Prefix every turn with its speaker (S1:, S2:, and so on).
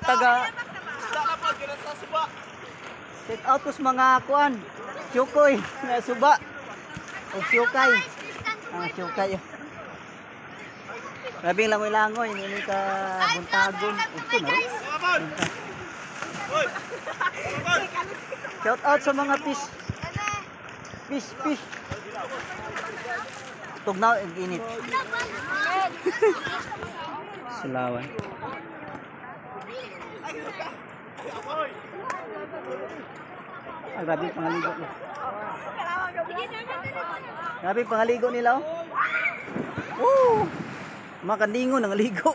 S1: taga Shout out ko sa mga kuan, Syukoy, nga suba. O syukay. Ah, syukay. Grabe yung langoy-langoy, hindi ka buntagon. Ito na rin. Shout out sa mga fish. Fish, fish. Tugnaw, ang init. Sulawan. Ay, grabe yung pangaligo nila. Grabe yung pangaligo nila, oh. Woo! Mga kandingo nang ligo.